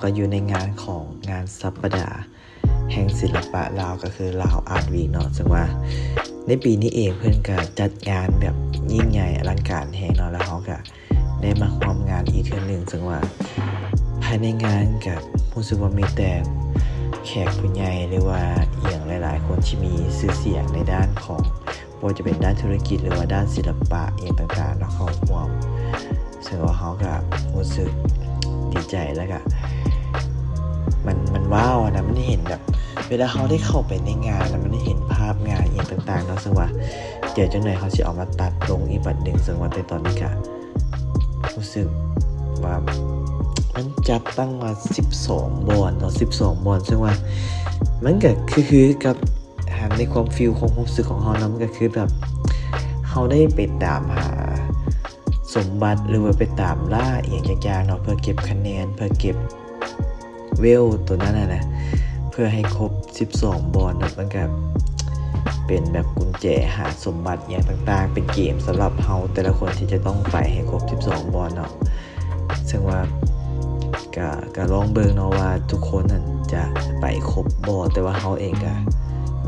ກໍຢູ່ໃນງານຂອງງານສັບປະດາແຫ່ງສິລະປະລາວ ກໍຄື Lao Art Week ເນາະ, ເຊິ່ງວ່າໃນປີນີ້ເອງເພິ່ນກໍຈັດງານແບບຍິ່ງໃຫຍ່ອະລັງການແຮງເນາະ, ແລ້ວເຮົາກໍໄດ້ມາຮ່ວມງານອີກເທື່ອໜຶ່ງ, ເຊິ່ງວ່າພາຍໃນງານກໍຮູ້ສຶກວ່າມີແຕ່ແຂກຜູ້ໃຫຍ່ ຫຼືວ່າອີ່ຫຍັງຫຼາຍໆຄົນທີ່ມີຊື່ສຽງໃນດ້ານຂອງ ບໍ່ວ່າຈະເປັນດ້ານທຸລະກິດ ຫຼືວ່າດ້ານສິລະປະອີ່ຫຍັງຕ່າງໆເນາະ ເຂົ້າຮ່ວມ, ເຊິ່ງວ່າເຮົາກໍຮູ້ສຶກດີໃຈ ແລ້ວກໍມັນ ມັນວ້າວນະ, ມັນເຫັນແບບ ເວລາເຮົາໄດ້ເຂົ້າໄປໃນງານ ແລ້ວມັນໄດ້ເຫັນພາບງານອີ່ຫຍັງຕ່າງໆເນາະ, ເຊິ່ງວ່າດຽວຈັກໜ່ອຍເຮົາຊິເອົາມາຕັດລົງອີກບັດໜຶ່ງ, ເຊິ່ງວ່າແຕ່ຕອນນີ້ກໍຮູ້ສຶກວ່າມັນຈັດຕັ້ງມາສິບສອງບ່ອນເນາະ, ສິບສອງບ່ອນ, ເຊິ່ງວ່າມັນກໍຄືໆກັບ ໃນຄວາມຟີລຂອງຄວາມຮູ້ສຶກຂອງເຮົານຳ ກໍຄືແບບເຮົາໄດ້ໄປຕາມຫາສົມບັດ ຫຼືວ່າໄປຕາມລ່າອີ່ຫຍັງຈັກຢ່າງເນາະ ເພື່ອເກັບຄະແນນ ເພື່ອເກັບເວວໂຕນັ້ນນະ ເພື່ອໃຫ້ຄົບສິບສອງບ່ອນເນາະ, ມັນກໍເປັນແບບກຸນແຈຫາສົມບັດອີ່ຫຍັງຕ່າງໆ ເປັນເກມສຳລັບເຮົາແຕ່ລະຄົນທີ່ຈະຕ້ອງໄປໃຫ້ຄົບສິບສອງບ່ອນເນາະ. ເຊິ່ງວ່າກະ ກະລອງເບິ່ງເນາະວ່າທຸກຄົນນັ້ນຈະໄປຄົບບໍ່, ແຕ່ວ່າເຮົາເອງກະ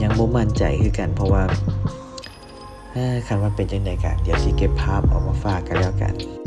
ຍັງບໍ່ໝັ້ນໃຈຄືກັນ ເພາະວ່າ ເອີ ຄັນວ່າເປັນຈັ່ງໃດກະ ດຽວຊິເກັບພາບເອົາມາຝາກກັນແລ້ວກັນ.